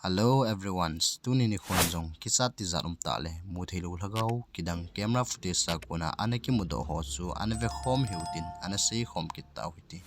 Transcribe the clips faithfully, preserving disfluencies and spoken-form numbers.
Hello everyone, tuni nikho jong kichat tijat um tah le, mutheilou lhagao kidang camera footage a kona ana kimudoh ho chu ana vekhom hiu tin ana seikhom kit tau hite.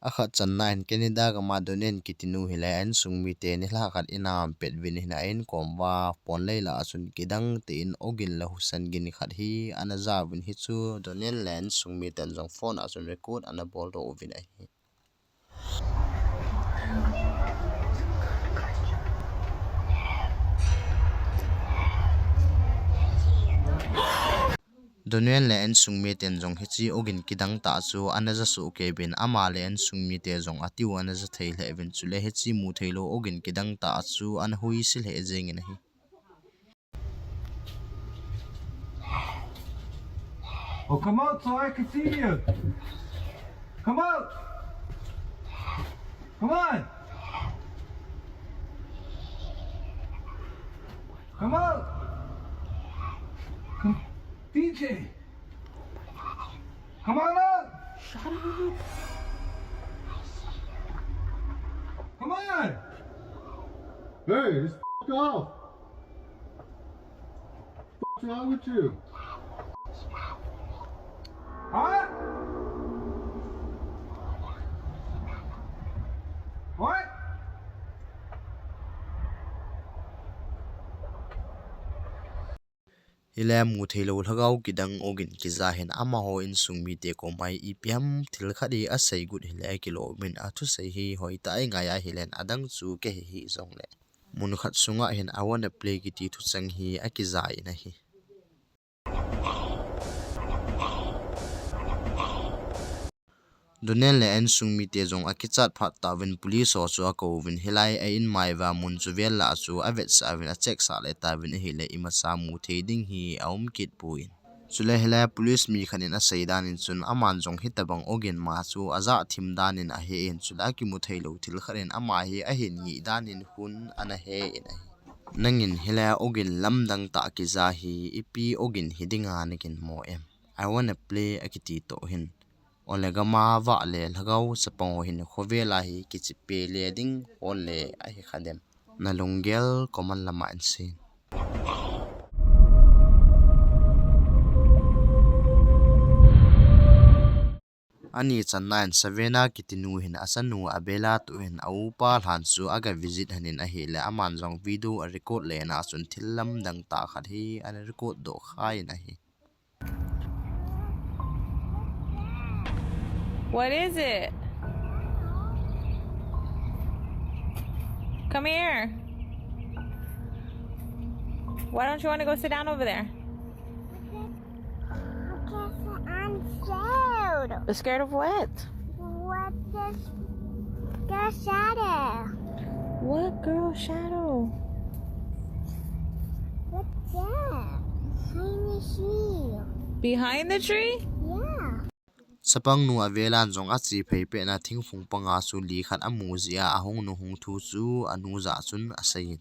Akhat channa in Canada gama Donian kitinu hi le a insung mite nilhah khat in a aum pet uvin ahin, a inkom uva pon lei lah a chun kidang tein ogin le husa gin khat hi ana ja uvin, hichu Donian le a insung miten jong phone a chun record ana boldoh uvin ahi. Donian le a insung miten jong hiche ogin kidang tah chu ana ja soh kei uvin, ama le a insung mite jong atiu ana ja thei lheh uvin, chule hiche mutheilou ogin kidang tah chu ana huise lheh jengin ahi. Oh, come out so I can see you. Come out. Come on. Come out. Come, D J. Come on out. Shut up. Come on. Hey, just f- off. What's wrong with you? Huh? What? Hile mutheilou lhagao kidang ogin kija hin amaho insung mite koma ipi ham thil khat hi asei got hile akilom in, athusei hi hoitah a ingai ahilen adang chu kei hi hih jongle, mun khat sunga hin I wanna play kiti thucheng hi akija in ahi. Donian le a insung mite jong akichat phat tauvin police ho chu akou uvin, hilai a inmai uva mun chu vel lah a chu avetsah uvin, acheck sah le tauvin ahile imacha muthei ding hi aum kit poi. Chule hilai a police mi khat in asei dan in chun aman jong hitabang ogin ma chu aja thim dan in ahe in, chule akimutheilou thil khat in ama hi ahin ngih dan in hun ana he in ahi. Nangin hilai a ogin lamdang tah kija hi ipi ogin hiding a nagin mo em? I wanna play akiti toh hin. Ole gama vah le lhagao chapang ho hin khovel a hi kichipe le ding hol le ahi kha dem? Nalunggel comment lama hin seiyin. Ani channa in Savannah kitinu hin achanu Abela toh hin aupa lhan chu aga visit lhon in ahile, aman jong video arecord le na chun thil lamdang tah khat hi ana record doh khan ahi. What is it? Come here. Why don't you wanna go sit down over there? Because I'm scared. You're scared of what? What this girl shadow? What girl shadow? What's that? Behind the tree? Behind the tree? Yeah. Chapangnu Avelan jong ache phei pet na thingphung panga chu li khat amu jeh a ahung nu hung thu chu anu jah chun aseiyin.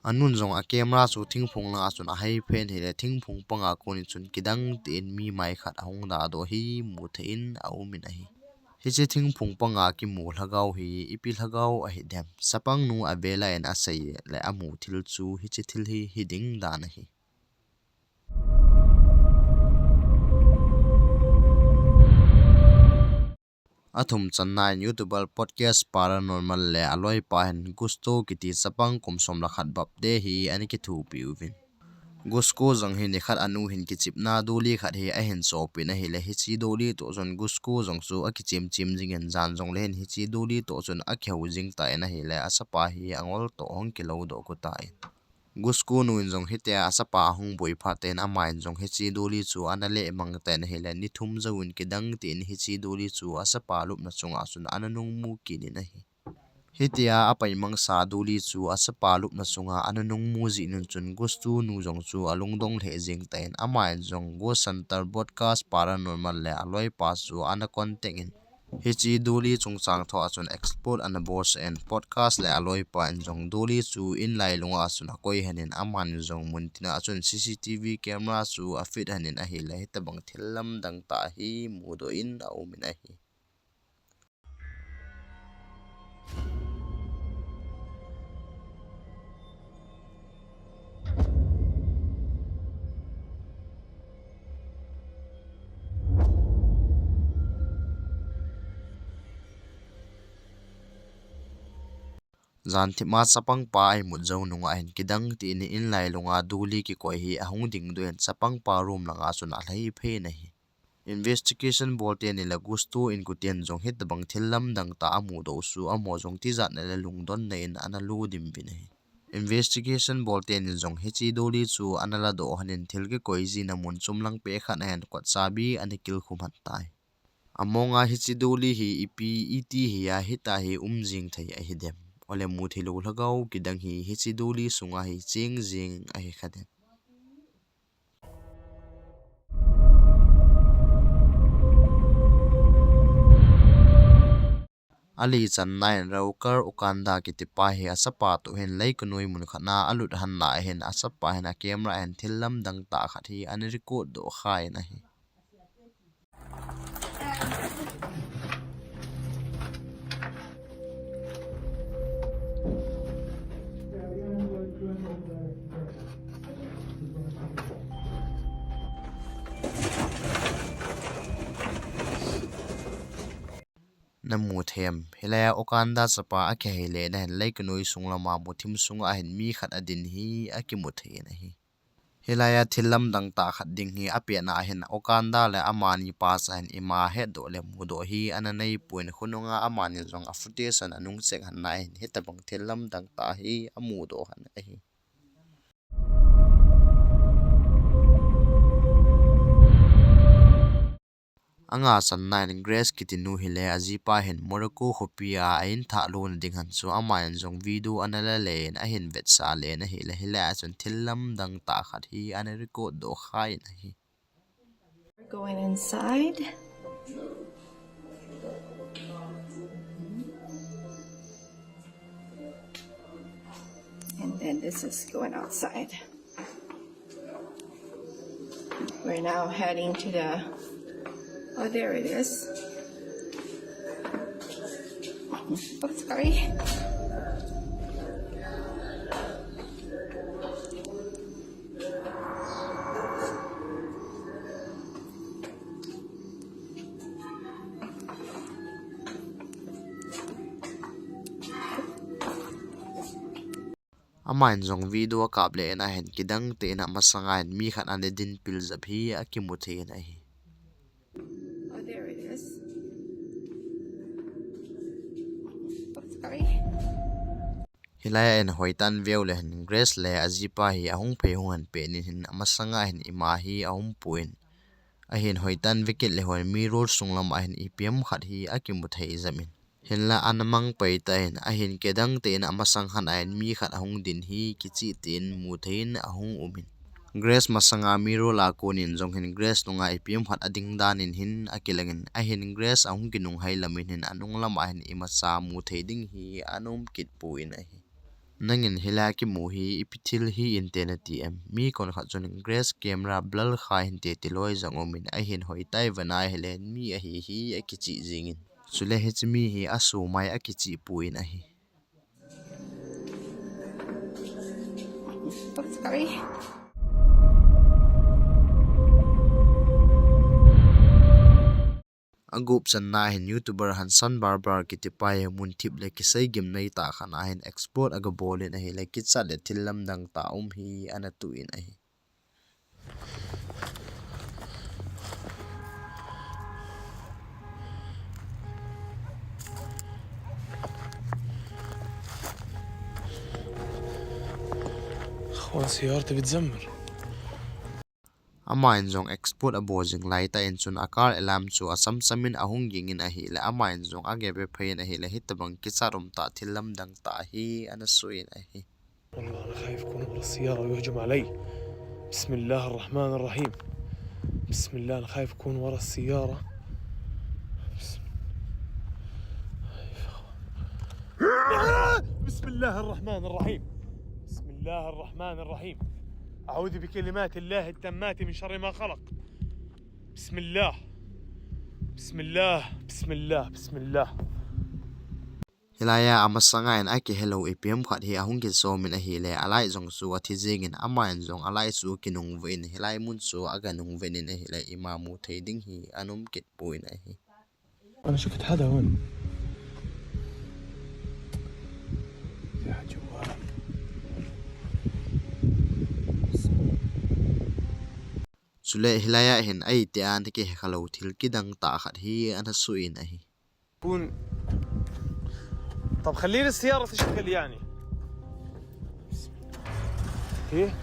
Anun jong a camera chu thingphung langa chun ahei phen hile, thingphung panga konin chun kidang tein mi mai khat ahung dadoh hi mu thei in aum in ahi. Hiche thingphung panga kimu lhagao hi ipi lhagao ahi dem? Chapangnu Avela in asei le amu thil chu hiche thil hi hiding dan ahi. Athum channa in YouTuber Podcast Paranormal le aloipa hin Gusto kiti chapang kum som le khat bapte hi ana kithopi uvin. Gusto jong hi nikhat anu hin kichepna doli khat hi ahin chop in ahile, hiche doli toh chun Gusto jong chu akichem chem jingin, jan jongle hin hiche doli toh chun akihou jing tan ahile, achapa hi angol toh hung kilou doh got tan. Gusto nu in jong hitia achapa ahung boi phat in aman jong hiche doli chu ana leh mang tan ahile, ni thum jouvin kidang tein hiche doli chu achapa lupna chunga chun ana nung mu kit in ahi. Hitia apai mangsa doli chu achapa lupna chunga ana nung mu jeh in chun Gusto nu jong chu alungdong lheh jeng tan, aman jong Ghost Hunter Podcast Paranormal le aloipa chu ana contact in, Hiche Dolly chungchang thua chun explore ana bol sah in, podcast le aloipa in jong Dolly chu in lailunga chun akoi hen in, aman jong muntina chun C C T V camera chu a fit hen in ahile, hitabang thil lamdang tah hi mudoh in aum in ahi. Jan thip ma chapang pa a imut jou nunga hin kidang tah in in lailunga Dolly kikoi hi ahung dingdoh in, chapang pa room langa chun alhai phei in ahi. Investigation bol teni le Gusto inkoten jong hitabang thil lamdang tah amudoh u chu amaho jong tijatna le lungdonna in ana ludim uvin ahi. Investigation bol teni jong hiche Dolly chu ana ladoh hen in thil kikoi jina mun chomlang pet khat a hin kot chabi ana kilkhum hen tai. Amonga hiche Dolly hi ipi iti hi a hita hi um jing thei ahi dem. Ole mutheilou lhagao kidang hi hiche Dolly sunga hi cheng jing ahi kha dem. Ali channa in Raukar Okada kitipa hi achapa toh hin leikanoi mun khat na alut hen lai hin achapa hin a camera hin thil lamdang tah khat hi ana record doh khan ahi. Namu thei em, hilai a Okada chapa akihei le na hin leikanoi sunglama muthim sunga hin mi khat adin hi akimu thei in ahi. Hilai a thil lamdang tah khat ding hi apetna a hin Okada le amani pa cha hin ima hetdoh le mudoh hi ana neipon, khonunga amani jong a footage ana nung check hen lai hin hitabang thil lamdang tah hi amudoh hen ahi. Anga channa in Grace kiti nu hile ajipa hin Morocco khopi a a in thah lona ding hen chu aman jong video ana la le in ahin vetsah le in ahile, hilai a chun thil lamdang tah khat hi ana record doh khan ahi. We're going inside. And then this is going outside. We're now heading to the, oh, there it is. Oops, sorry. Aman jong video akap le in ahin kidang tah in amasanga hin mi khat ana din pil jep hi akimu thei in ahi. Oh, there it is. Oops, sorry. Hilai a hin hoitah in veu le hin Grace le ajipa hi ahung phei hung hen pet in hin amasanga hin ima hi aum pon. Ahin hoitah in vekit le hon mirror sunglam a hin ipi ham khat hi akimu thei jep in. Hinla ana mang pai tan, ahin kidang tah in amasang khat a hin mi khat ahung din hi kicheh tah in mu thei in ahung um in. Grace masanga mirror a kon in jong hin Grace nunga ipi ham khat ading dan in hin akilang in, ahin Grace ahung kinunghei lam in hin anung lam a hin imacha mu thei ding hi ana um kit pon ahi. Nangin hilai a kimu hi ipi thil hi inte nati em? Mi konkhat chun Grace camera blur kha hinte ti loi jong um in, ahin hoitah in vena hile mi ahi hi akicheh jing in. Chule hiche mi hi asumai akicheh pon ahi. Oops, sorry. Agup channa hin YouTuber Hansan Barber kitipa hi munthip le kisei gimnei tah khat a hin explore aga bol in ahile kichat le thil lamdang tah um hi ana toh in ahi. أخوان، سيارتي بتزمر. Aman jong explore abol jing laitah in chun a car alarm chu achamcham in ahung ging in ahile, aman jong agep phei in ahile, hitabang kichat umtah thil lamdang tah hi ana soh in ahi. والله أنا خايف يكون ورا السيارة ويهجم علي. بسم الله الرحمن الرحيم. بسم الله، أنا خايف يكون ورا السيارة. بسم بسم الله الرحمن الرحيم. بسم الله الرحمن الرحيم. أعوذ بكلمات الله التامات من شر ما خلق. بسم الله. بسم الله. بسم الله. بسم الله. Hilaiya amasanga in akihelou ipem khat hi ahung kisomin ahile, alai jong chu athi jingin, aman jong alai chu kinungven, hilai mun chu aganungven in ahile, ima mu thei ding hi anom kit pon ahi. أنا شفت حدا هون. يا جوال. Chule hilaiya hin aite ana kihekhalou thil kidang tah khat hi ana suin ahi. كون. طب خليلي السيارة تشتغل يعني. ايه.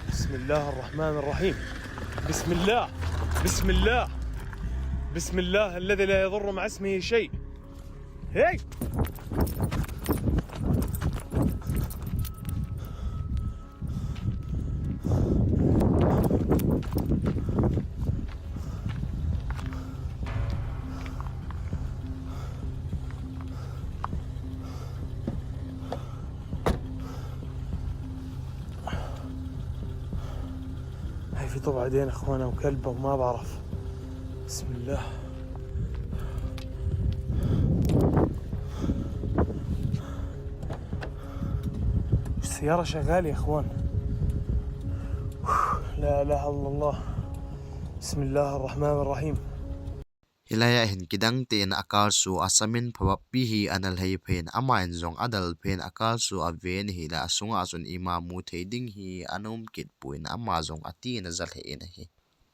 بسم الله الرحمن الرحيم. بسم الله. بسم الله. بسم الله الذي لا يضر مع اسمه شيء. هي. هاي في طبع دين اخوانا وكلبة وما بعرف. بسم الله. السيارة شغالة يا اخوان. لا اله الا الله. بسم الله الرحمن الرحيم. Hilaiya hin kidang tein a car chu asamin phabep pi hi ana lhai phen, aman jong adal phen a car chu aven ahile asunga chun ima mu thei ding hi anom kit pon ama jong atin aja lheh in ahi.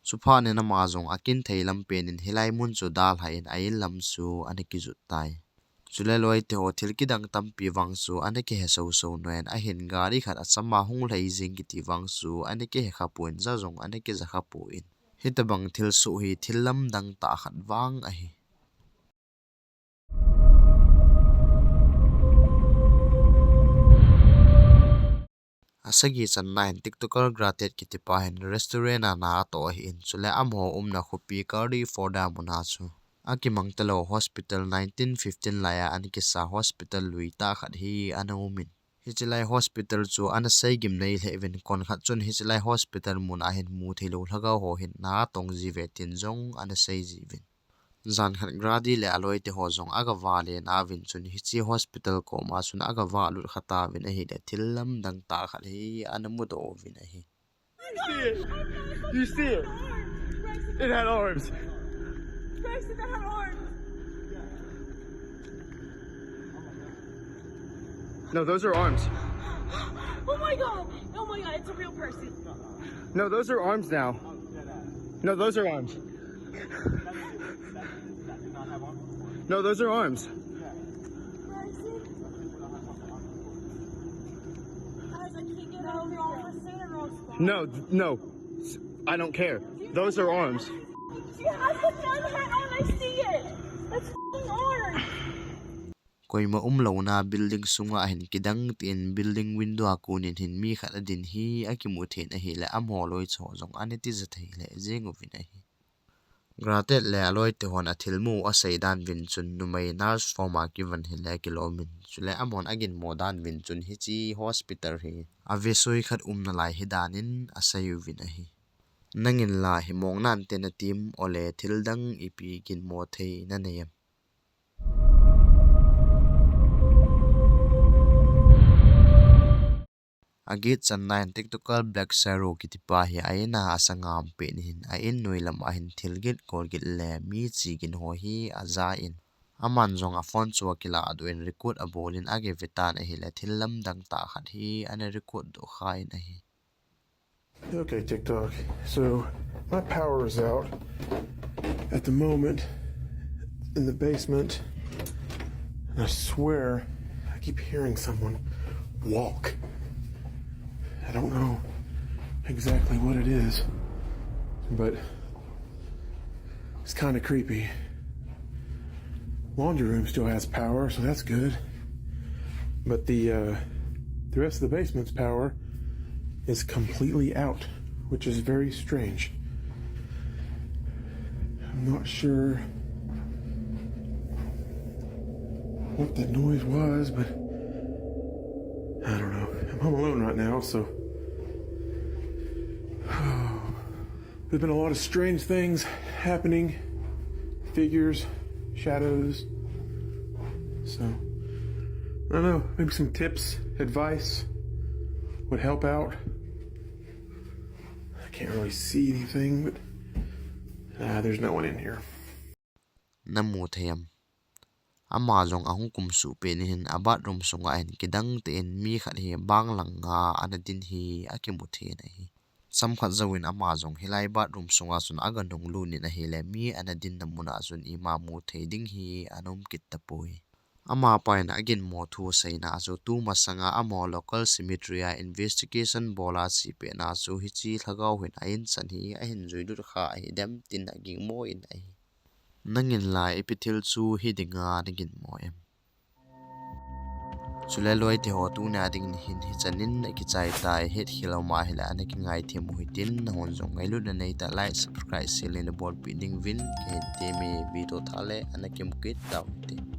Chuphat in ama jong akin thei lam pen in hilai mun chu dalha in a in lam chu ana kijut tai. Chule loite ho thil kidang tampi vang chu ana kihe soso noin ahin gari khat achama hung lhai jing kiti vang chu ana kihe khapon ja jong ana kija khapon. Hitabang thilsoh hi thil lamdang tah khat vang ahi. Asagi channa hin TikToker Gratet kitipa hin restaurant a na atoh ahin, chule amaho umna khopi Curry Ford a muna chu akimang talou hospital nineteen fifteen laiya ana kisa hospital lui tah khat hi ana umin. Hiche lai hospital chu ana seigim nei lheh uvin, konkhat chun hiche lai hospital mun a hin mu theilou lhagao ho hin na atong jiuve tin jong ana sei jiuvin. Jan khat Grady le aloite ho jong aga valen auvin chun hiche hospital koma chun aga valut kha tauvin ahile thil lamdang tah khat hi ana mudoh uvin ahi. You see it? You see it? It had arms. Bryson, that had arms. No, those are arms. Oh my God. Oh my God, it's a real person. No, those are arms now. No, those are arms. No, those are arms. No, no. I don't care. Those are arms. She has the gun hat on. I see it. That's fucking arms. Koima umlouna building sunga hin kidang tin building window a konin hin mi khat adin hi akimu thei in ahile amaho loi cho jong ana tija thei lheh jeng uvin ahi. Gratet le aloite hon athilmu asei dan uvin chun numei nurse form a kivon hile kilom in, chule amahon aginmo dan uvin chun hiche hospital hi avesoi khat umna lai hidan in asei uvin ahi. Nangin la himong nante natim ole thil dang ipi ginmo thei nanei em? Aget channa hin TikToker Black Sparrow kitipa hi a in a asangam pet hin a in noi lam a hin thil git kol git le mi chi gin ho hi aja in, aman jong a phone chu akilah doh in record abol in age ve tan ahile thil lamdang tah khat hi ana record doh kha in ahi. Okay, TikTok. So my power is out at the moment in the basement, and I swear I keep hearing someone walk. I don't know exactly what it is, but it's kind of creepy. Laundry room still has power, so that's good. But the uh, the rest of the basement's power is completely out, which is very strange. I'm not sure. what that noise was, but I don't know. I'm home alone right now, so there's been a lot of strange things happening. Figures, shadows. So, I don't know. Maybe some tips, advice would help out. I can't really see anything, but ah, there's no one in here. Namu thei am? Ama jong ahung kum suh pet in hin a bathroom sunga hin kidang tah in mi khat hi bang langa ana din hi akimu thei in ahi. Chomkhat jouvin ama jong hilai bathroom sunga chun aga nunglut in ahile mi ana dinna muna chun ima mu thei ding hi ana um kit tapoi. Amapa in aginmo thu seina chu tumasanga amaho local cemetery a investigation bola chepetna chu hiche lhagao hin a-in chan hi ahin juilut kha ahidem tin aginmo in ahi. Nangin la ipi thil chu hidinga naginmo em? Chule loite ho, tunia dingin hin hichan in akichai tai. Hetkhel um ahile ana kingaithem u hitin, nahon jong ngailutna neitah like, subscribe, share le nabolpeh ding uvin kahin temme. Video thah le ana kimu kit tau hite.